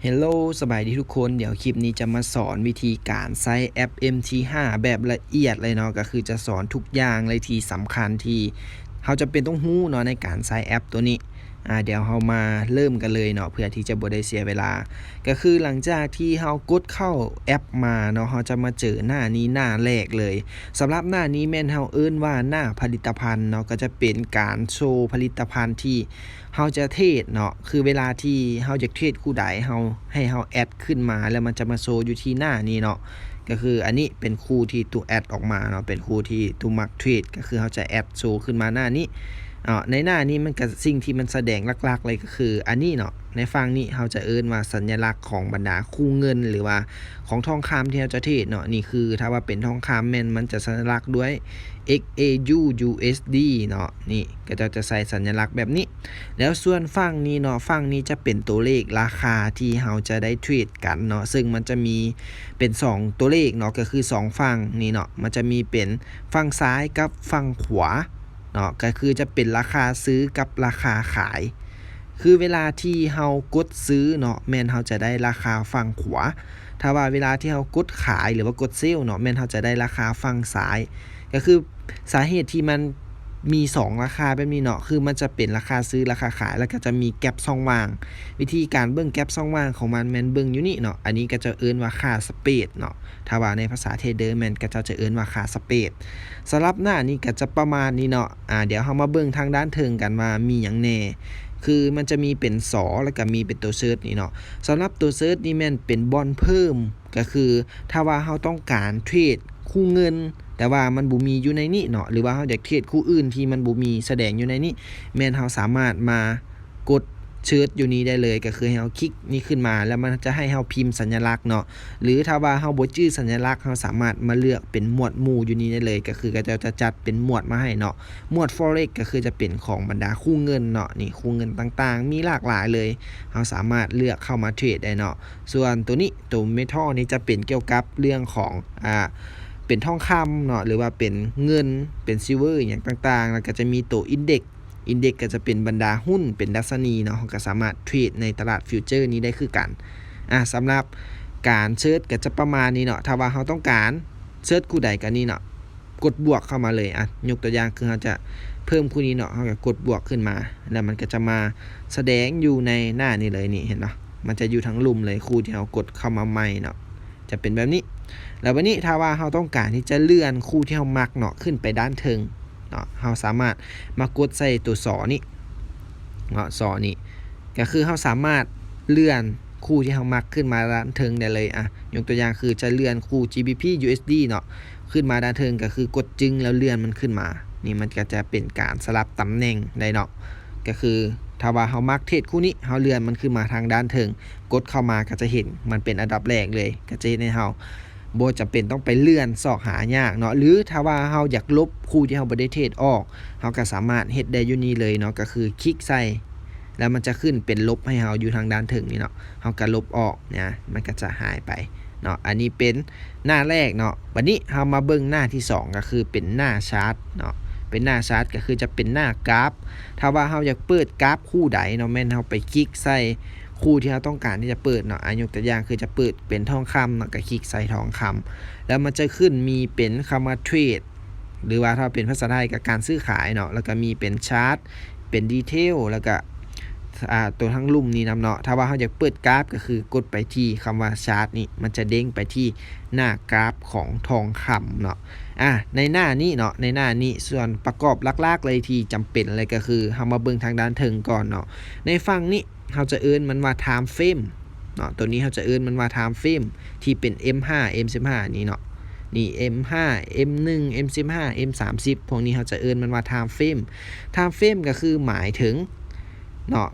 Hello ສະບາຍດີທຸກຄົນ. ດຽວຄລິບນີ້ຈະມາສອນວິທີການໃຊ້ແອັບ ເອັມທີຫ້າ ແບບລະອຽດເລີຍເນາະ, ກໍຄືຈະສອນທຸກຢ່າງເລີຍທີ່ສຳຄັນທີ່ເຮົາຈຳເປັນຕ້ອງຮູ້ເນາະ ໃນການໃຊ້ແອັບຕົວນີ້. ອາ ດຽວເຮົາມາເລີ່ມກັນເລີຍເນາະ ເພື່ອທີ່ຈະບໍ່ໄດ້ເສຍເວລາ. ກໍຄືຫຼັງຈາກທີ່ເຮົາກົດເຂົ້າແອັບມາເນາະ ເຮົາຈະມາເຈີໜ້ານີ້ໜ້າແລກເລີຍ. ສຳລັບໜ້ານີ້ແມ່ນເຮົາເອີ້ນວ່າໜ້າຜະລິດຕະພັນເນາະ, ກໍຈະເປັນການໂຊຜະລິດຕະພັນທີ່ ເຮົາຈະເທຣດເນາະ ຄືເວລາທີ່ເຮົາຢາກເທຣດຄູ່ໃດ ເຮົາ ໃຫ້ເຮົາແອັດຂຶ້ນມາ ແລ້ວມັນຈະມາໂຊຢູ່ທີ່ໜ້ານີ້ເນາະ. ກໍຄືອັນນີ້ເປັນຄູ່ທີ່ຕູແອັດອອກມາເນາະ ເປັນຄູ່ທີ່ຕູມັກເທຣດ ກໍຄືເຮົາຈະແອັດໂຊຂຶ້ນມາໜ້ານີ້ເນາະ. ໃນໜ້ານີ້ມັນກໍ ສິ່ງທີ່ມັນສະແດງຫຼັກໆເລີຍກໍຄືອັນນີ້ເນາະ. ໃນຝັ່ງນີ້ເຮົາຈະເອີ້ນວ່າສັນຍະລັກຂອງບັນດາຄູ່ເງິນ ຫຼືວ່າຂອງທອງຄຳທີ່ເຮົາຈະເທຣດເນາະ. ນີ້ຄືຖ້າວ່າເປັນທອງຄຳແມ່ນມັນຈະສັນຍະລັກດ້ວຍ XAU USD ເນາະ. ນີ້ ເຂົາເຈົ້າຈະໃສ່ສັນຍະລັກແບບນີ້. ແລ້ວສ່ວນຝັ່ງນີ້ເນາະ ຝັ່ງນີ້ຈະເປັນຕົວເລກລາຄາທີ່ເຮົາຈະໄດ້ເທຣດກັນເນາະ, ເຊິ່ງມັນຈະມີເປັນສອງຕົວເລກເນາະ ກໍຄືສອງຝັ່ງນີ້ເນາະ, ມັນຈະມີເປັນຝັ່ງຊ້າຍກັບຝັ່ງຂວາເນາະ, ກໍຄືຈະເປັນລາຄາຊື້ກັບລາຄາຂາຍ. ຄືເວລາທີ່ເຮົາກົດຊື້ເນາະ ແມ່ນເຮົາຈະໄດ້ລາຄາຝັ່ງຂວາ, ຖ້າວ່າເວລາທີ່ເຮົາກົດຂາຍ ຫຼືວ່າກົດເຊວເນາະ ແມ່ນເຮົາຈະໄດ້ລາຄາຝັ່ງຊ້າຍ. ກໍຄື ສາເຫດທີ່ມັນມີສອງລາຄາແບບນີ້ເນາະ ຄືມັນຈະເປັນລາຄາຊື້ ລາຄາຂາຍ ແລ້ວກໍຈະມີແກັບຊ່ອງວ່າງ. ວິທີການເບິ່ງແກັບຊ່ອງວ່າງຂອງມັນແມ່ນເບິ່ງຢູ່ນີ້ເນາະ, ອັນນີ້ເຂົາເຈົ້າເອີ້ນວ່າຄ່າສະເປດເນາະ, ຖ້າວ່າໃນພາສາເທຣດເດີແມ່ນເຂົາເຈົ້າຈະເອີ້ນວ່າຄ່າສະເປດ. ສຳລັບໜ້ານີ້ກໍຈະປະມານນີ້ເນາະ. ອາ ດຽວເຮົາມາເບິ່ງທາງດ້ານເທິງກັນວ່າມີຫຍັງແດ່, ຄືມັນຈະມີເປັນສໍ ແລ້ວກໍມີເປັນຕົວເຊີດນີ້ເນາະ. ສຳລັບຕົວເຊີດນີ້ແມ່ນເປັນບ່ອນເພີ່ມ ກໍຄືຖ້າວ່າເຮົາຕ້ອງການເທຣດຄູ່ເງິນ ແຕ່ວ່າມັນບໍ່ມີຢູ່ໃນນີ້ເນາະ ຫຼືວ່າເຮົາຢາກເທຣດຄູ່ອື່ນທີ່ມັນບໍ່ມີສະແດງຢູ່ໃນນີ້ ແມ່ນເຮົາສາມາດມາກົດເຊີດຢູ່ນີ້ໄດ້ເລີຍ. ກໍຄືໃຫ້ເຮົາຄລິກນີ້ຂຶ້ນມາ ແລ້ວມັນຈະໃຫ້ເຮົາພິມສັນຍະລັກເນາະ, ຫຼືຖ້າວ່າເຮົາບໍ່ຈື່ສັນຍະລັກ ເຮົາສາມາດມາເລືອກເປັນໝວດໝູ່ຢູ່ນີ້ໄດ້ເລີຍ. ກໍຄືເຂົາເຈົ້າຈະຈັດເປັນໝວດມາໃຫ້ເນາະ, ໝວດ Forex ກໍຄືຈະເປັນຂອງບັນດາຄູ່ເງິນເນາະ, ນີ້ຄູ່ເງິນຕ່າງໆ ມີຫຼາກຫຼາຍເລີຍ, ເຮົາສາມາດເລືອກເຂົ້າມາເທຣດໄດ້ເນາະ. ສ່ວນຕົວນີ້ ຕົວ Metal ນີ້ຈະເປັນກ່ຽວກັບເລື່ອງຂອງ ອາ ເປັນທອງຄຳເນາະ ຫຼືວ່າເປັນເງິນ ເປັນ Silver ອີ່ຫຍັງຕ່າງໆ, ແລ້ວກໍຈະມີຕົວ Index Index ກໍຈະເປັນບັນດາຫຸ້ນ ເປັນດັດຊະນີເນາະ, ເຮົາກໍສາມາດເທຣດໃນຕະຫຼາດ Future ນີ້ໄດ້ຄືກັນ. ອາ ສຳລັບການເຊີດກໍຈະປະມານນີ້ເນາະ, ຖ້າວ່າເຮົາຕ້ອງການເຊີດຄູ່ໃດກໍນີ້ເນາະ ກົດບວກເຂົ້າມາເລີຍ. ອາ ຍົກຕົວຢ່າງຄືເຮົາຈະເພີ່ມຄູ່ນີ້ເນາະ, ເຮົາກໍກົດບວກຂຶ້ນມາ ແລ້ວມັນກໍຈະມາສະແດງຢູ່ໃນໜ້ານີ້ເລີຍ. ນີ້ເຫັນບໍ່? ມັນຈະຢູ່ທາງລຸ່ມເລີຍ, ຄູ່ທີ່ເຮົາກົດເຂົ້າມາໃໝ່ເນາະ ຈະເປັນແບບນີ້. ແລ້ວບັດນີ້ຖ້າວ່າເຮົາຕ້ອງການທີ່ຈະເລື່ອນຄູ່ທີ່ເຮົາມັກເນາະ ຂຶ້ນໄປດ້ານເທິງເນາະ, ເຮົາສາມາດມາກົດໃສ່ຕົວສໍນີ້ເນາະ, ສໍນີ້ ກໍຄືເຮົາສາມາດເລື່ອນຄູ່ທີ່ເຮົາມັກຂຶ້ນມາດ້ານເທິງໄດ້ເລີຍ. ອາ ຍົກຕົວຢ່າງຄືຈະເລື່ອນຄູ່ GBP USD ເນາະ ຂຶ້ນມາດ້ານເທິງ ກໍຄືກົດຈຶ້ງແລ້ວເລື່ອນມັນຂຶ້ນມາ. ນີ້ມັນກໍຈະເປັນການສະຫຼັບຕຳແໜ່ງໄດ້ເນາະ, ກໍຄືຖ້າວ່າເຮົາມັກເທຣດຄູ່ນີ້ ເຮົາເລື່ອນມັນຂຶ້ນມາທາງດ້ານເທິງ, ກົດເຂົ້າມາກໍຈະເຫັນມັນເປັນອັນດັບແລກເລີຍ, ກໍຈະເຮັດໃຫ້ເຮົາ ບໍ່ຈຳເປັນຕ້ອງໄປເລື່ອນຊອກຫາຍາກເນາະ, ຫຼືຖ້າວ່າເຮົາຢາກລົບຄູ່ທີ່ເຮົາບໍ່ໄດ້ເທຣດອອກ ເຮົາກໍສາມາດເຮັດໄດ້ຢູ່ນີ້ເລີຍເນາະ, ກໍຄືຄລິກໃສ່ ແລ້ວມັນຈະຂຶ້ນເປັນລົບໃຫ້ເຮົາຢູ່ທາງດ້ານເທິງນີ້ເນາະ, ເຮົາກໍລົບອອກນະ, ມັນກໍຈະຫາຍໄປເນາະ. ອັນນີ້ເປັນໜ້າແລກເນາະ. ບັດນີ້ເຮົາມາເບິ່ງໜ້າທີສອງ ກໍຄືເປັນໜ້າຊາດເນາະ, ເປັນໜ້າຊາດກໍຄືຈະເປັນໜ້າກຣາຟ. ຖ້າວ່າເຮົາຢາກເປີດກຣາຟຄູ່ໃດເນາະ ແມ່ນເຮົາໄປຄລິກໃສ່ ຄູ່ທີ່ເຮົາຕ້ອງການທີ່ຈະເປີດເນາະ, ອາ ຍົກຕົວຢ່າງຄືຈະເປີດເປັນທອງຄຳເນາະ, ກໍຄລິກໃສ່ທອງຄຳ ແລ້ວມັນຈະຂຶ້ນມີເປັນຄຳວ່າເທຣດ ຫຼືວ່າຖ້າເປັນພາສາໄທກໍການຊື້ຂາຍເນາະ, ແລ້ວກໍມີເປັນຊາດ ເປັນດີເທວ ແລ້ວກໍ ອາ ຕົວທາງລຸ່ມນີ້ນຳເນາະ. ຖ້າວ່າເຮົາຢາກເປີດກຣາຟ ກໍຄືກົດໄປທີ່ຄຳວ່າຊາດນີ້ ມັນຈະເດ້ງໄປທີ່ໜ້າກຣາຟຂອງທອງຄຳເນາະ. ອາ ໃນໜ້ານີ້ເນາະ ໃນໜ້ານີ້ ສ່ວນປະກອບຫຼັກໆເລີຍທີ່ຈຳເປັນເລີຍ ກໍຄືເຮົາມາເບິ່ງທາງດ້ານເທິງກ່ອນເນາະ. ໃນຝັ່ງນີ້ ເຮົາຈະເອີ້ນມັນວ່າ time frame ເນາະ, ຕົວນີ້ເຮົາຈະເອີ້ນມັນວ່າ time frame ທີ່ເປັນ M ຫ້າ M ສິບຫ້າ ນີ້ເນາະ, ນີ້ M ຫ້າ M ໜຶ່ງ M ສິບຫ້າ M ສາມສິບ ພວກນີ້ເຮົາຈະເອີ້ນມັນວ່າ time frame. Time frame ກໍຄືໝາຍເຖິງເນາະ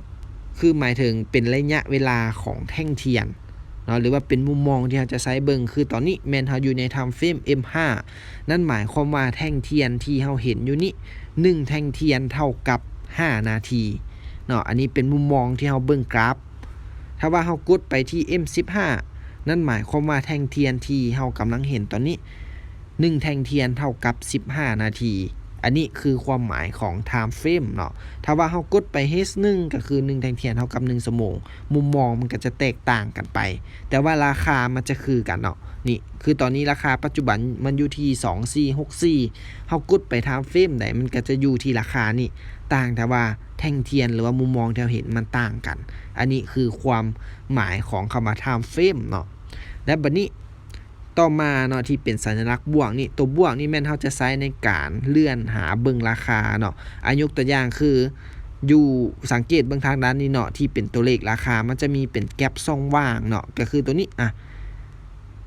ຄືໝາຍເຖິງເປັນໄລຍະເວລາຂອງແທ່ງທຽນເນາະ ຫຼືວ່າເປັນມຸມມອງທີ່ເຮົາຈະໃຊ້ເບິ່ງ. ຄືຕອນນີ້ແມ່ນເຮົາຢູ່ໃນ time frame M ຫ້າ ນັ້ນໝາຍຄວາມວ່າແທ່ງທຽນທີ່ເຮົາເຫັນຢູ່ນີ້ ໜຶ່ງແທ່ງທຽນເທົ່າກັບຫ້ານາທີເນາະ, ອັນນີ້ເປັນມຸມມອງທີ່ເຮົາເບິ່ງກຣາຟ. ຖ້າວ່າເຮົາກົດໄປທີ່ M ສິບຫ້າ ນັ້ນໝາຍຄວາມວ່າແທ່ງທຽນທີ່ເຮົາກຳລັງເຫັນຕອນນີ້ ໜຶ່ງແທ່ງທຽນເທົ່າກັບສິບຫ້ານາທີ. ອັນນີ້ຄືຄວາມໝາຍຂອງ time frame ເນາະ. ຖ້າວ່າເຮົາກົດໄປ H ໜຶ່ງ ກໍຄືໜຶ່ງແທ່ງທຽນເທົ່າກັບໜຶ່ງຊົ່ວໂມງ, ມຸມມອງມັນກໍຈະແຕກຕ່າງກັນໄປ, ແຕ່ວ່າລາຄາມັນຈະຄືກັນເນາະ. ນີ້ຄືຕອນນີ້ລາຄາປັດຈຸບັນມັນຢູ່ທີ່ສອງສີ່ຫົກສີ່, ເຮົາກົດໄປ time frame ໃດ ມັນກໍຈະຢູ່ທີ່ລາຄານີ້, ຕ່າງແຕ່ວ່າແທ່ງທຽນ ຫຼືວ່າມຸມມອງທີ່ເຮົາເຫັນມັນຕ່າງກັນ. ອັນນີ້ຄືຄວາມໝາຍຂອງຄຳວ່າ time frame ເນາະ. ແລະ ບັດນີ້ ຕໍ່ມາເນາະ ທີ່ເປັນສັນຍະລັກບວກນີ້, ຕົວບວກນີ້ແມ່ນເຮົາຈະໃຊ້ໃນການເລື່ອນຫາເບິ່ງລາຄາເນາະ. ອາ ຍົກຕົວຢ່າງຄື ຢູ່ ສັງເກດເບິ່ງທາງດ້ານນີ້ເນາະ ທີ່ເປັນຕົວເລກລາຄາ ມັນຈະມີເປັນແກັບຊ່ອງວ່າງເນາະ, ກໍຄືຕົວນີ້ ອາ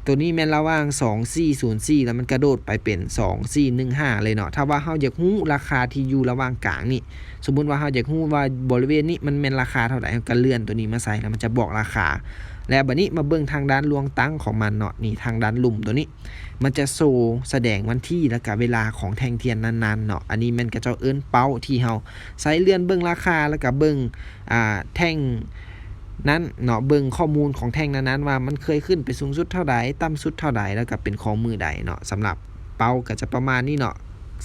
ຕົວນີ້ແມ່ນລະຫວ່າງສອງສີ່ສູນສີ່ ແລ້ວມັນກະໂດດໄປເປັນສອງສີ່ໜຶ່ງຫ້າເລີຍເນາະ. ຖ້າວ່າເຮົາຢາກຮູ້ລາຄາທີ່ຢູ່ລະຫວ່າງກາງນີ້, ສົມມຸດວ່າເຮົາຢາກຮູ້ວ່າບໍລິເວນນີ້ມັນແມ່ນລາຄາເທົ່າໃດ, ເຮົາກໍເລື່ອນຕົວນີ້ມາໃສ່ ແລ້ວມັນຈະບອກລາຄາ. ແລະ ບັດນີ້ມາເບິ່ງທາງດ້ານລວງຕັ້ງຂອງມັນເນາະ, ນີ້ທາງດ້ານລຸ່ມຕົວນີ້ ມັນຈະໂຊສະແດງວັນທີ ແລ້ວກະເວລາຂອງແທ່ງທຽນນັ້ນໆເນາະ. ອັນນີ້ແມ່ນເຂົາເຈົ້າເອີ້ນເປົ້າທີ່ເຮົາໃຊ້ເລື່ອນເບິ່ງລາຄາ ແລ້ວກະເບິ່ງ ອ່າ ແທ່ງນັ້ນເນາະ, ເບິ່ງຂໍ້ມູນຂອງແທ່ງນັ້ນໆວ່າມັນເຄີຍຂຶ້ນໄປສູງສຸດເທົ່າໃດ, ຕ່ຳສຸດເທົ່າໃດ, ແລ້ວກະເປັນຂອງມື້ໃດເນາະ. ສຳລັບເປົ້າກໍຈະປະມານນີ້ເນາະ,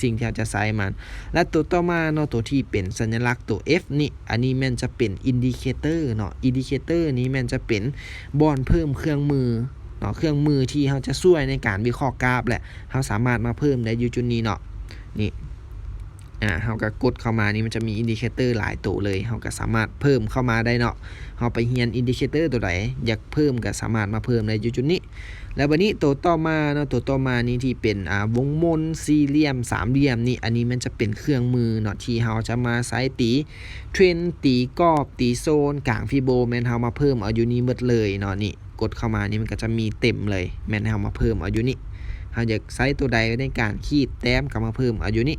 ສິ່ງທີ່ເຮົາຈະໃຊ້ມັນ. ແລະ ຕົວຕໍ່ມາເນາະ, ຕົວທີ່ເປັນສັນຍະລັກຕົວ F ນີ້, ອັນນີ້ແມ່ນຈະເປັນ indicator ເນາະ. Indicator ນີ້ແມ່ນຈະເປັນບ່ອນເພີ່ມເຄື່ອງມືເນາະ, ເຄື່ອງມືທີ່ເຮົາຈະຊ່ວຍໃນການວິເຄາະກາຟ ແລະ ເຮົາສາມາດມາເພີ່ມໄດ້ຢູ່ຈຸດນີ້ເນາະ. ນີ້ ອາ ເຮົາກໍກົດເຂົ້າມານີ້ ມັນຈະມີ indicator ຫຼາຍໂຕເລີຍ, ເຮົາກໍສາມາດເພີ່ມເຂົ້າມາໄດ້ເນາະ. ເຮົາໄປຮຽນ indicator ໂຕໃດ ຢາກເພີ່ມກໍສາມາດມາເພີ່ມໄດ້ຢູ່ຈຸດນີ້. ແລ້ວບັດນີ້ໂຕຕໍ່ມາເນາະ, ໂຕຕໍ່ມານີ້ທີ່ເປັນ ອາ ວົງມົນ ສີ່ຫຼ່ຽມ ສາມຫຼ່ຽມນີ້, ອັນນີ້ມັນຈະເປັນເຄື່ອງມືເນາະ ທີ່ເຮົາຈະມາໃຊ້ຕີເທຣນ ຕີກອບ ຕີໂຊນ ກາງຟີໂບ ແມ່ນເຮົາມາເພີ່ມເອົາຢູ່ນີ້ໝົດເລີຍເນາະ. ນີ້ ກົດເຂົ້າມານີ້ ມັນກໍຈະມີເຕັມເລີຍ, ແມ່ນໃຫ້ເຮົາມາເພີ່ມເອົາຢູ່ນີ້. ເຮົາຢາກໃຊ້ຕົວໃດໃນການຂີດແຕ້ມ ກໍມາເພີ່ມເອົາຢູ່ນີ້.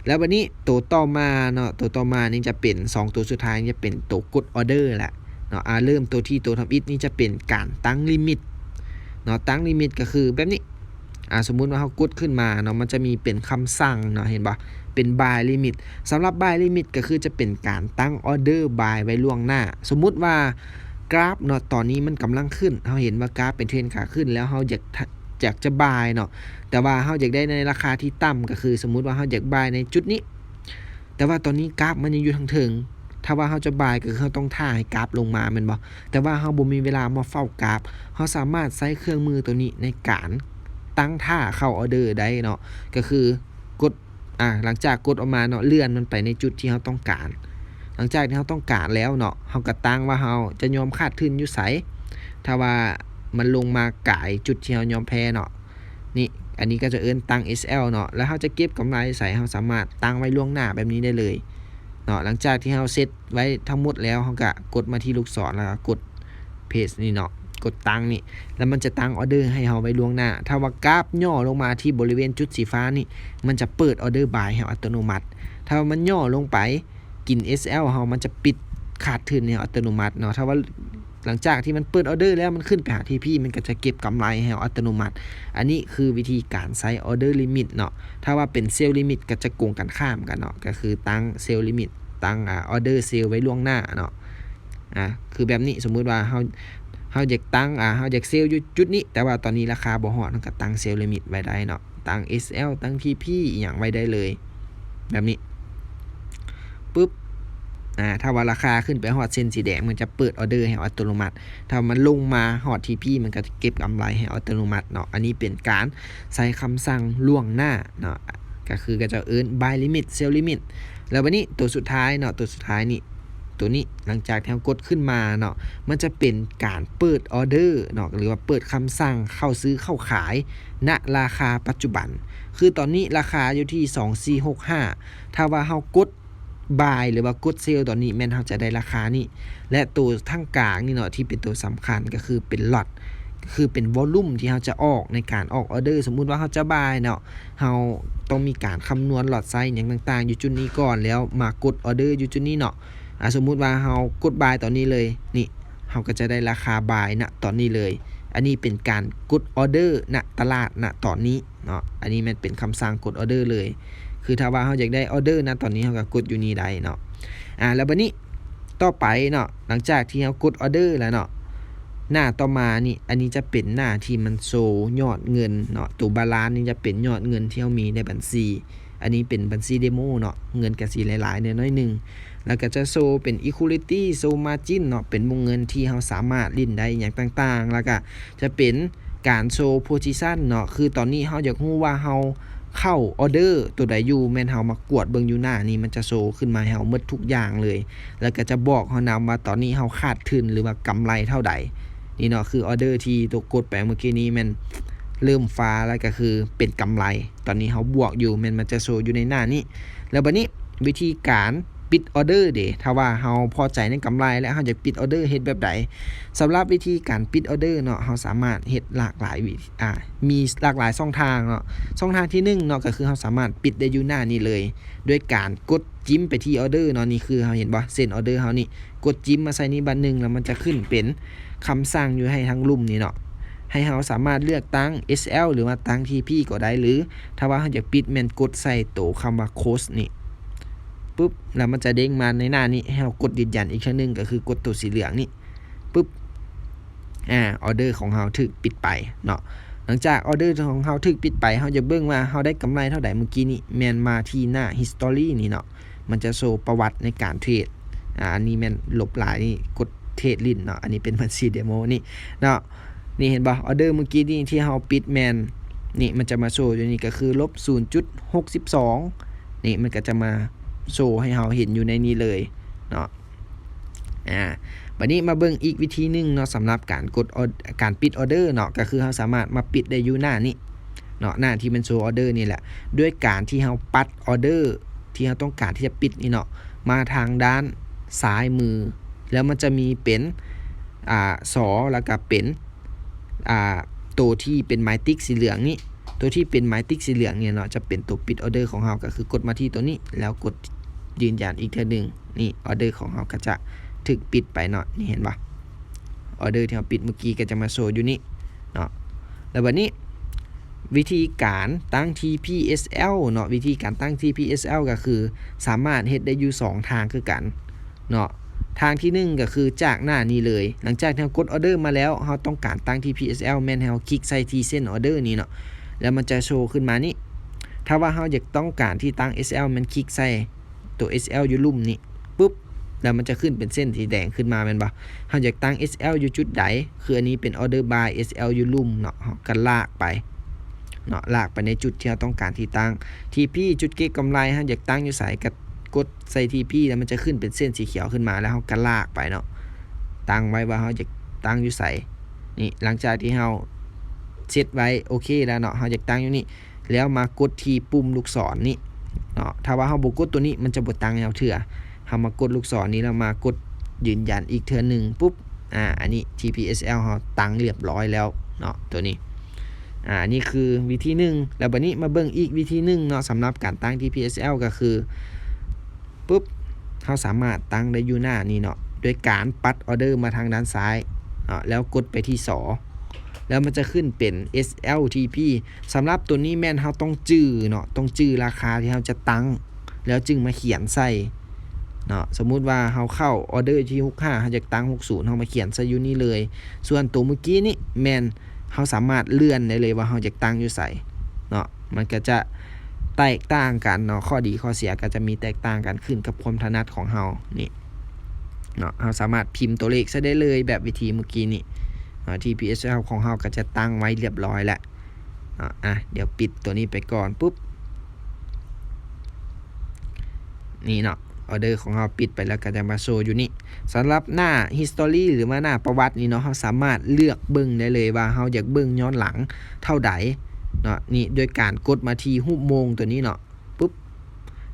ແລ້ວບັດນີ້ໂຕຕໍ່ມາເນາະ, ໂຕຕໍ່ມານີ້ຈະເປັນ ສອງໂຕສຸດທ້າຍ ຈະເປັນໂຕກົດ order ແຫຼະເນາະ. ອາ ເລີ່ມໂຕທີ່ ໂຕທຳອິດນີ້ຈະເປັນການຕັ້ງ limit ເນາະ. ຕັ້ງ limit ກໍຄືແບບນີ້. ອາ ສົມມຸດວ່າເຮົາກົດຂຶ້ນມາເນາະ, ມັນຈະມີເປັນຄຳສັ່ງເນາະ, ເຫັນບໍ່? ເປັນ buy limit. ສຳລັບ buy limit ກໍຄືຈະເປັນການຕັ້ງ order buy ໄວ້ລ່ວງໜ້າ. ສົມມຸດວ່າກຣາຟເນາະ ຕອນນີ້ມັນກຳລັງຂຶ້ນ, ເຮົາເຫັນວ່າກຣາຟເປັນເທຣນຂາຂຶ້ນ ແລ້ວເຮົາຢາກ ຢາກຈະ buy ເນາະ, ແຕ່ວ່າເຮົາຢາກໄດ້ໃນລາຄາທີ່ຕ່ຳ, ກໍຄືສົມມຸດວ່າເຮົາຢາກ buy ໃນຈຸດນີ້, ແຕ່ວ່າຕອນນີ້ກຣາຟມັນຍັງຢູ່ທາງເທິງ. ຖ້າວ່າເຮົາຈະ buy ກໍຄືເຮົາຕ້ອງຖ້າໃຫ້ກຣາຟລົງມາແມ່ນບໍ່? ແຕ່ວ່າເຮົາບໍ່ມີເວລາມາເຝົ້າກຣາຟ, ເຮົາສາມາດໃຊ້ເຄື່ອງມືໂຕນີ້ໃນການຕັ້ງທ່າເຂົ້າ order ໄດ້ເນາະ. ກໍຄືກົດ ອາ ຫຼັງຈາກກົດອອກມາເນາະ, ເລື່ອນມັນໄປໃນຈຸດທີ່ເຮົາຕ້ອງການ. ຫຼັງຈາກທີ່ເຮົາຕ້ອງການແລ້ວເນາະ, ເຮົາກໍຕັ້ງວ່າເຮົາຈະຍອມຂາດທຶນຢູ່ໃສ, ຖ້າວ່າມັນລົງມາກາຍຈຸດທີ່ເຮົາຍອມແພ້ເນາະ. ນີ້ ອັນນີ້ກໍຈະເອີ້ນຕັ້ງ SL ເນາະ, ແລ້ວເຮົາຈະເກັບກຳໄລໃສ, ເຮົາສາມາດຕັ້ງໄວ້ລ່ວງໜ້າແບບນີ້ໄດ້ເລີຍເນາະ. ຫຼັງຈາກທີ່ເຮົາເຊັດໄວ້ທັງໝົດແລ້ວ, ເຮົາກໍກົດມາທີ່ລູກສອນ ແລ້ວກໍກົດ page ນີ້ເນາະ, ກົດຕັ້ງນີ້ ແລ້ວມັນຈະຕັ້ງ order ໃຫ້ເຮົາໄວ້ລ່ວງໜ້າ. ຖ້າວ່າກຣາຟຫຍໍ້ລົງມາທີ່ບໍລິເວນຈຸດສີຟ້ານີ້, ມັນຈະເປີດ order buy ໃຫ້ເຮົາອັດຕະໂນມັດ. ຖ້າວ່າມັນຫຍໍ້ລົງໄປ ກິນ SL ເຮົາ, ມັນຈະປິດຂາດທຶນໃຫ້ເຮົາອັດຕະໂນມັດເນາະ. ຖ້າວ່າ ຫຼັງຈາກທີ່ມັນເປີດ order ແລ້ວ ມັນຂຶ້ນໄປຫາ TP ມັນກໍຈະເກັບກຳໄລໃຫ້ເຮົາອັດຕະໂນມັດ. ອັນນີ້ຄືວິທີການໃຊ້ order limit ເນາະ. ຖ້າວ່າເປັນ sell limit ກໍຈະກົງກັນຂ້າມກັນເນາະ, ກໍຄືຕັ້ງ sell limit ຕັ້ງ ອາ order sell ໄວ້ລ່ວງໜ້າເນາະ. ອາ ຄືແບບນີ້, ສົມມຸດວ່າເຮົາ ເຮົາຢາກຕັ້ງ ອາ ເຮົາຢາກ sell ຢູ່ຈຸດນີ້, ແຕ່ວ່າຕອນນີ້ລາຄາບໍ່ຮອດ, ເຮົາກໍຕັ້ງ sell limit ໄວ້ໄດ້ເນາະ. ຕັ້ງ SL ຕັ້ງ TP ອີ່ຫຍັງໄວ້ໄດ້ເລີຍ ແບບນີ້ ປຶບ ອາ ຖ້າວ່າລາຄາຂຶ້ນໄປຮອດເສັ້ນສີແດງ ມັນຈະເປີດ order ໃຫ້ເຮົາອັດຕະໂນມັດ, ຖ້າມັນລົງມາຮອດ TP ມັນກໍຈະເກັບກຳໄລໃຫ້ເຮົາອັດຕະໂນມັດເນາະ. ອັນນີ້ເປັນການໃຊ້ຄຳສັ່ງລ່ວງໜ້າເນາະ, ກໍຄືເຂົາເຈົ້າເອີ້ນ buy limit sell limit. ແລ້ວບັດນີ້ໂຕສຸດທ້າຍເນາະ, ໂຕສຸດທ້າຍນີ້ ໂຕນີ້ ຫຼັງຈາກທີ່ເຮົາກົດຂຶ້ນມາເນາະ, ມັນຈະເປັນການເປີດ order ເນາະ ຫຼືວ່າເປີດຄຳສັ່ງເຂົ້າຊື້ເຂົ້າຂາຍ ນະລາຄາປັດຈຸບັນ. ຄືຕອນນີ້ລາຄາຢູ່ທີ່ສອງສີ່ຫົກຫ້າ, ຖ້າວ່າເຮົາກົດ buy ຫຼືວ່າກົດ sell ຕອນນີ້, ແມ່ນເຮົາຈະໄດ້ລາຄານີ້. ແລະ ໂຕທາງກາງນີ້ເນາະ ທີ່ເປັນໂຕສຳຄັນ ກໍຄືເປັນ lot ກໍຄືເປັນ volume ທີ່ເຮົາຈະອອກໃນການອອກ order. ສົມມຸດວ່າເຮົາຈະ buy ເນາະ, ເຮົາຕ້ອງມີການຄຳນວນ lot size ຫຍັງຕ່າງໆ ຢູ່ຈຸດນີ້ກ່ອນ, ແລ້ວມາກົດ order ຢູ່ຈຸດນີ້ເນາະ. ອາ ສົມມຸດວ່າເຮົາກົດ buy ຕອນນີ້ເລີຍ, ນີ້ ເຮົາກໍຈະໄດ້ລາຄາ buy ນະຕອນນີ້ເລີຍ. ອັນນີ້ເປັນການກົດ order ນະຕະຫຼາດນະຕອນນີ້ເນາະ. ອັນນີ້ແມ່ນເປັນຄຳສັ່ງກົດ order ເລີຍ. ຄືຖ້າວ່າເຮົາຢາກໄດ້ order ນະຕອນນີ້, ເຮົາກໍກົດຢູ່ນີ້ໄດ້ເນາະ. ອາ ແລ້ວບັດນີ້ ຕໍ່ໄປເນາະ, ຫຼັງຈາກທີ່ເຮົາກົດ order ແລ້ວເນາະ, ໜ້າຕໍ່ມານີ້ ອັນນີ້ຈະເປັນໜ້າທີ່ມັນໂຊຍອດເງິນເນາະ, ໂຕ balance ນີ້ຈະເປັນຍອດເງິນທີ່ເຮົາມີໃນບັນຊີ. ອັນນີ້ເປັນບັນຊີເດໂມເນາະ ເງິນກະຊິຫຼາຍໆແດ່ໜ້ອຍໜຶ່ງ ແລ້ວກະຈະໂຊເປັນ equity ໂຊ margin ເນາະ ເປັນວົງເງິນທີ່ເຮົາສາມາດຫຼິ້ນໄດ້ຫຍັງຕ່າງໆ ແລ້ວກະຈະເປັນການໂຊ position ເນາະ ຄືຕອນນີ້ເຮົາຢາກຮູ້ວ່າເຮົາເຂົ້າ order ໂຕໃດຢູ່ ແມ່ນເຮົາມາກວດເບິ່ງຢູ່ໜ້ານີ້ ມັນຈະໂຊຂຶ້ນມາໃຫ້ເຮົາໝົດທຸກຢ່າງເລີຍ ແລ້ວກະຈະບອກເຮົານຳວ່າຕອນນີ້ເຮົາຂາດທຶນ ຫຼືວ່າກຳໄລເທົ່າໃດ. ນີ້ເນາະ ຄື order ທີ່ໂຕກົດໄປເມື່ອກີ້ນີ້ແມ່ນເລີ່ມຟ້າ ແລ້ວກະຄືເປັນກຳໄລ ຕອນນີ້ເຮົາບວກຢູ່ ແມ່ນມັນຈະໂຊຢູ່ໃນໜ້ານີ້. ແລ້ວບັດນີ້ວິທີການປິດ order ເດ ຖ້າວ່າເຮົາພໍໃຈໃນກຳໄລ ແລະ ເຮົາຢາກປິດ order ເຮັດແບບໃດ? ສຳລັບວິທີການປິດ order ເນາະ ເຮົາສາມາດເຮັດຫຼາກຫຼາຍວິ ອາ ມີຫຼາກຫຼາຍຊ່ອງທາງເນາະ. ຊ່ອງທາງທີໜຶ່ງເນາະ ກະຄືເຮົາສາມາດປິດໄດ້ຢູ່ໜ້ານີ້ເລີຍ ດ້ວຍການກົດຈິ້ມໄປທີ່ order ເນາະ. ນີ້ຄືເຮົາເຫັນບໍ່ ເສັ້ນ order ເຮົານີ້ ກົດຈິ້ມມາໃສ່ນີ້ບາດໜຶ່ງ ແລ້ວມັນຈະຂຶ້ນເປັນຄຳສັ່ງຢູ່ໃຫ້ທາງລຸ່ມນີ້ເນາະ ໃຫ້ເຮົາສາມາດເລືອກຕັ້ງ SL ຫຼືວ່າຕັ້ງ TP ກໍໄດ້ ຫຼືຖ້າວ່າເຮົາຢາກປິດແມ່ນກົດໃສ່ໂຕຄຳວ່າ close ນີ້ ປຶບ ແລ້ວມັນຈະເດ້ງມາໃນໜ້ານີ້ ໃຫ້ເຮົາກົດຢືນຢັນອີກເທື່ອໜຶ່ງ ກະຄືກົດໂຕສີເຫຼືອງນີ້ ປຶບ ອາ order ຂອງເຮົາຖືກປິດໄປເນາະ. ຫຼັງຈາກ order ຂອງເຮົາຖືກປິດໄປ ເຮົາຢາກເບິ່ງວ່າເຮົາໄດ້ກຳໄລເທົ່າໃດເມື່ອກີ້ນີ້ ແມ່ນມາທີ່ໜ້າ history ນີ້ເນາະ ມັນຈະໂຊປະຫວັດໃນການເທຣດ ອາ ອັນນີ້ແມ່ນລົບຫຼາຍນີ້ ກົດເທຣດຫຼິ້ນເນາະ ອັນນີ້ເປັນບັນຊີເດໂມນີ້ເນາະ. ນີ້ເຫັນບໍ່ order ເມື່ອກີ້ນີ້ທີ່ເຮົາປິດແມ່ນ ນີ້ມັນຈະມາໂຊຢູ່ນີ້ ກະຄື ລົບສູນຈຸດຫົກສິບສອງ ນີ້ມັນກະຈະມາໂຊໃຫ້ເຮົາເຫັນຢູ່ໃນນີ້ເລີຍເນາະ. ອາ ບັດນີ້ມາເບິ່ງອີກວິທີໜຶ່ງເນາະ ສຳລັບການກົດ ອອ ການປິດ order ເນາະ ກະຄືເຮົາສາມາດມາປິດໄດ້ຢູ່ໜ້ານີ້ເນາະ ໜ້າທີ່ມັນໂຊ order ນີ້ແຫຼະ ດ້ວຍການທີ່ເຮົາປັດ order ທີ່ເຮົາຕ້ອງການທີ່ຈະປິດນີ້ເນາະ ມາທາງດ້ານຊ້າຍມື ແລ້ວມັນຈະມີເປັນ ອາ ສ ແລ້ວກະເປັນ ອາ ໂຕທີ່ເປັນໝາຍຕິກສີເຫຼືອງນີ້ ໂຕທີ່ເປັນໝາຍຕິກສີເຫຼືອງນີ້ເນາະ ຈະເປັນໂຕປິດ order ຂອງເຮົາ ກະຄືກົດມາທີ່ໂຕນີ້ ແລ້ວກົດຢືນຢັນອີກເທື່ອໜຶ່ງ ນີ້ order ຂອງເຮົາກະຈະຖືກປິດໄປເນາະ. ນີ້ເຫັນບໍ່ order ທີ່ເຮົາປິດເມື່ອກີ້ກະຈະມາໂຊຢູ່ນີ້ເນາະ. ແລ້ວບັດນີ້ວິທີການຕັ້ງ TPSL ເນາະ ວິທີການຕັ້ງ TPSL ກະຄືສາມາດເຮັດໄດ້ຢູ່ສອງທາງຄືກັນ ເນາະ ທາງທີໜຶ່ງກະຄືຈາກໜ້ານີ້ເລີຍ ຫຼັງຈາກທີ່ເຮົາກົດ order ມາແລ້ວ ເຮົາຕ້ອງການຕັ້ງ TPSL ແມ່ນໃຫ້ເຮົາຄລິກໃສ່ທີ່ເສັ້ນ order ນີ້ເນາະ ແລ້ວມັນຈະໂຊຂຶ້ນມານີ້. ຖ້າວ່າເຮົາຢາກ ຕ້ອງການທີ່ຕັ້ງ SL ແມ່ນຄລິກໃສ່ໂຕ SL ຢູ່ລຸ່ມນີ້ ປຶບ ແລ້ວມັນຈະຂຶ້ນເປັນເສັ້ນສີແດງຂຶ້ນມາແມ່ນບໍ່? ເຮົາຢາກຕັ້ງ SL ຢູ່ຈຸດໃດ? ຄືອັນນີ້ເປັນ order buy SL ຢູ່ລຸ່ມເນາະ ເຮົາກະລາກໄປເນາະ ລາກໄປໃນຈຸດທີ່ເຮົາຕ້ອງການທີ່ຕັ້ງ TP ຈຸດເກັບກຳໄລ ເຮົາຢາກຕັ້ງຢູ່ໃສ ກະ ກົດໃສ່ TP ແລ້ວມັນຈະຂຶ້ນເປັນເສັ້ນສີຂຽວຂຶ້ນມາ ແລ້ວເຮົາກະລາກໄປເນາະ ຕັ້ງໄວ້ວ່າເຮົາຢາກຕັ້ງຢູ່ໃສ. ນີ້ ຫຼັງຈາກທີ່ເຮົາເຊັດໄວ້ໂອເຄແລ້ວເນາະ ເຮົາຢາກຕັ້ງຢູ່ນີ້ ແລ້ວມາກົດທີ່ປຸ່ມລູກສອນນີ້ເນາະ ຖ້າວ່າເຮົາບໍ່ກົດໂຕນີ້ ມັນຈະບໍ່ຕັ້ງໃຫ້ເຮົາເທື່ອ. ເຮົາມາກົດລູກສອນນີ້ ແລ້ວມາກົດຢືນຢັນອີກເທື່ອໜຶ່ງ ປຸບ ອາ ອັນນີ້ TPSL ເຮົາຕັ້ງລຽບຮ້ອຍແລ້ວເນາະ ໂຕນີ້. ອາ ອັນນີ້ຄືວິທີໜຶ່ງ ແລ້ວບັດນີ້ມາເບິ່ງອີກວິທີໜຶ່ງເນາະ ສຳລັບການຕັ້ງ TPSL ກະຄື ປຶບ ເຮົາສາມາດຕັ້ງໄດ້ຢູ່ໜ້ານີ້ເນາະ ໂດຍການປັດ order ມາທາງດ້ານຊ້າຍເນາະ ແລ້ວກົດໄປທີ່ສ ແລ້ວມັນຈະຂຶ້ນເປັນ SLTP. ສຳລັບໂຕນີ້ແມ່ນເຮົາຕ້ອງຈື່ເນາະ ຕ້ອງຈື່ລາຄາທີ່ເຮົາຈະຕັ້ງ ແລ້ວຈຶ່ງມາຂຽນໃສ່ເນາະ. ສົມມຸດວ່າເຮົາເຂົ້າ order ທີຫົກສິບຫ້າ ເຮົາຢາກຕັ້ງຫົກສິບ ເຮົາມາຂຽນໃສ່ຢູ່ນີ້ເລີຍ. ສ່ວນໂຕມື້ກີ້ນີ້ແມ່ນເຮົາສາມາດເລື່ອນໄດ້ເລີຍວ່າເຮົາຢາກຕັ້ງຢູ່ໃສເນາະ. ມັນກະຈະແຕກຕ່າງກັນເນາະ ຂໍ້ດີຂໍ້ເສຍກະຈະມີແຕກຕ່າງກັນ ຂຶ້ນກັບຄວາມຖະໜັດຂອງເຮົານີ້ເນາະ. ເຮົາສາມາດພິມຕົວເລກໃສ່ໄດ້ເລີຍ ແບບວິທີມື້ກີ້ນີ້ເນາະ. TPSL ຂອງເຮົາກະຈະຕັ້ງໄວ້ລຽບຮ້ອຍແລ້ວເນາະ. ອາ ດຽວປິດຕົວນີ້ໄປກ່ອນ ປຸບ ນີ້ເນາະ order ຂອງເຮົາປິດໄປແລ້ວກະຈະມາໂຊຢູ່ນີ້. ສຳລັບໜ້າ history ຫຼືວ່າໜ້າປະຫວັດນີ້ເນາະ ເຮົາສາມາດເລືອກເບິ່ງໄດ້ເລີຍວ່າເຮົາຢາກເບິ່ງຍ້ອນຫຼັງເທົ່າໃດເນາະ. ນີ້ ໂດຍການກົດມາທີ່ຮູບໂມງຕົວນີ້ເນາະ ປຶບ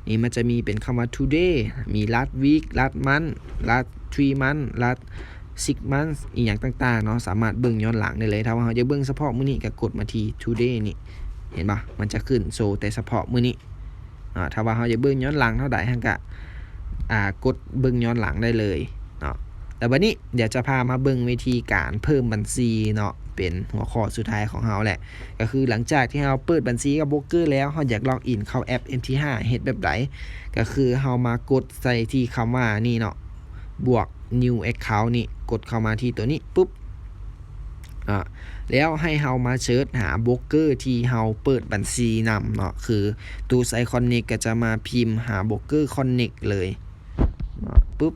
ນີ້ມັນຈະມີເປັນຄຳວ່າ today ມີ last week last month last three months last six months ອີ່ຫຍັງຕ່າງໆເນາະ ສາມາດເບິ່ງຍ້ອນຫຼັງໄດ້ເລີຍ. ຖ້າວ່າເຮົາຢາກເບິ່ງສະເພາະມື້ນີ້ ກະກົດມາທີ່ today ນີ້ ເຫັນບໍ່ ມັນຈະຂຶ້ນໂຊແຕ່ສະເພາະມື້ນີ້ເນາະ. ຖ້າວ່າເຮົາຢາກເບິ່ງຍ້ອນຫຼັງເທົ່າໃດ ເຮົາກະ ອາ ກົດເບິ່ງຍ້ອນຫຼັງໄດ້ເລີຍເນາະ. ແລ້ວບັດນີ້ດຽວຈະພາມາເບິ່ງວິທີການເພີ່ມບັນຊີເນາະ ເປັນຫົວຂໍ້ສຸດທ້າຍຂອງເຮົາແຫຼະ. ກະຄືຫຼັງຈາກທີ່ເຮົາເປີດບັນຊີກັບໂບຣກເກີແລ້ວ ເຮົາຢາກ log in ເຂົ້າແອັບ ເອັມທີຫ້າ ເຮັດແບບໃດ? ກະຄືເຮົາມາກົດໃສ່ທີ່ຄຳວ່ານີ້ເນາະ ບວກ new account ນີ້ ກົດເຂົ້າມາທີ່ໂຕນີ້ ປຶບ ເນາະ ແລ້ວໃຫ້ເຮົາມາເສີດຫາໂບຣກເກີທີ່ເຮົາເປີດບັນຊີນຳເນາະ ຄືຕູ້ໄຊຄອນເນັກກໍຈະມາພິມຫາໂບຣກເກີຄອນເນັກເລີຍເນາະ ປຶບ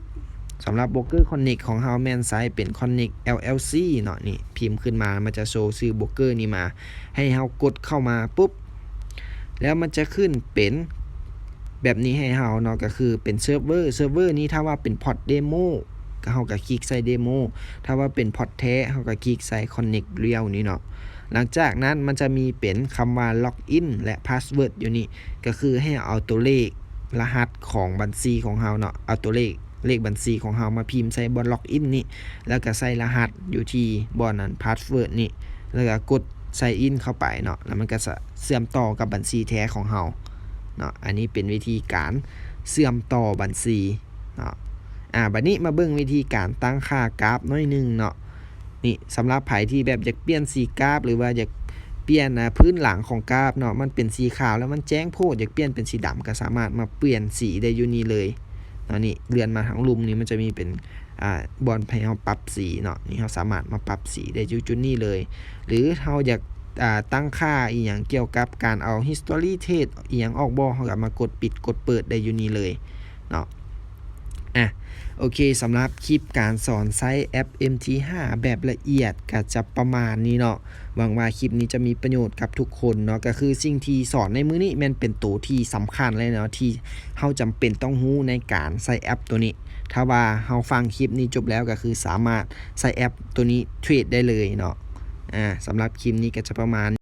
ສຳລັບໂບຣກເກີຄອນເນັກຂອງເຮົາແມ່ນໃຊ້ເປັນຄອນເນັກ ແອລແອລຊີ ເນາະ ນີ້ພິມຂຶ້ນມາ ມັນຈະໂຊຊື່ໂບຣກເກີນີ້ມາ ໃຫ້ເຮົາກົດເຂົ້າມາປຸບ ແລ້ວມັນຈະຂຶ້ນເປັນແບບນີ້ໃຫ້ເຮົາເນາະ ກໍຄືເປັນເຊີບເວີ ເຊີບເວີນີ້ຖ້າວ່າເປັນພອດເດໂມ ກໍເຮົາກໍຄລິກໃສ່ເດໂມ ຖ້າວ່າເປັນພອດແທ້ ເຮົາກໍຄລິກໃສ່ຄອນເນັກລຽວນີ້ເນາະ ຫຼັງຈາກນັ້ນມັນຈະມີເປັນຄຳວ່າລັອກອິນ ແລະ ພາສເວີດຢູ່ນີ້ ກໍຄືໃຫ້ເອົາຕົວເລກລະຫັດຂອງບັນຊີຂອງເຮົາເນາະ ເອົາຕົວເລກ ເລກບັນຊີຂອງເຮົາມາພິມໃສ່ບ່ອນລັອກອິນນີ້ ແລ້ວກໍໃສ່ລະຫັດຢູ່ທີ່ບ່ອນນັ້ນ ພາສເວີດນີ້ ແລ້ວກໍກົດໄຊອິນເຂົ້າໄປເນາະ ແລ້ວມັນກໍຈະເຊື່ອມຕໍ່ກັບບັນຊີແທ້ຂອງເຮົາເນາະ ອັນນີ້ເປັນວິທີການເຊື່ອມຕໍ່ບັນຊີເນາະ ອາ ບັດນີ້ມາເບິ່ງວິທີການຕັ້ງຄ່າກາບໜ້ອຍໜຶ່ງເນາະ ນີ້ ສຳລັບໃຜທີ່ແບບຢາກປ່ຽນສີກາບ ຫຼືວ່າຢາກປ່ຽນ ອາ ພື້ນຫຼັງຂອງກາບເນາະ ມັນເປັນສີຂາວແລ້ວມັນແຈ້ງໂພດ ຢາກປ່ຽນເປັນສີດຳ ກໍສາມາດມາປ່ຽນສີໄດ້ຢູ່ນີ້ເລີຍເນາະ ນີ້ເລື່ອນມາທາງລຸ່ມນີ້ ມັນຈະມີເປັນ ອາ ບ່ອນໃຫ້ເຮົາປັບສີເນາະ ນີ້ເຮົາສາມາດມາປັບສີໄດ້ຢູ່ຈຸດນີ້ເລີຍ ຫຼືເຮົາຢາກ ອາ ຕັ້ງຄ່າອີ່ຫຍັງກ່ຽວກັບການເອົາ History Trace ອີ່ຫຍັງອອກບໍ່ ເຮົາກໍມາກົດປິດກົດເປີດໄດ້ຢູ່ນີ້ເລີຍເນາະ ອາ ໂອເຄ ສຳລັບຄລິບການສອນໃຊ້ແອັບ ເອັມທີຫ້າ ແບບລະອຽດກໍຈະປະມານນີ້ເນາະ ຫວັງວ່າຄລິບນີ້ຈະມີປະໂຫຍດກັບທຸກຄົນເນາະ ກໍຄືສິ່ງທີ່ສອນໃນມື້ນີ້ແມ່ນເປັນໂຕທີ່ສຳຄັນເລີຍເນາະ ທີ່ເຮົາຈຳເປັນຕ້ອງຮູ້ໃນການໃຊ້ແອັບໂຕນີ້ ຖ້າວ່າເຮົາຟັງຄລິບນີ້ຈົບແລ້ວ ກໍຄືສາມາດໃຊ້ແອັບໂຕນີ້ເທຣດໄດ້ເລີຍເນາະ ອາ ສຳລັບຄລິບນີ້ກໍຈະປະມານ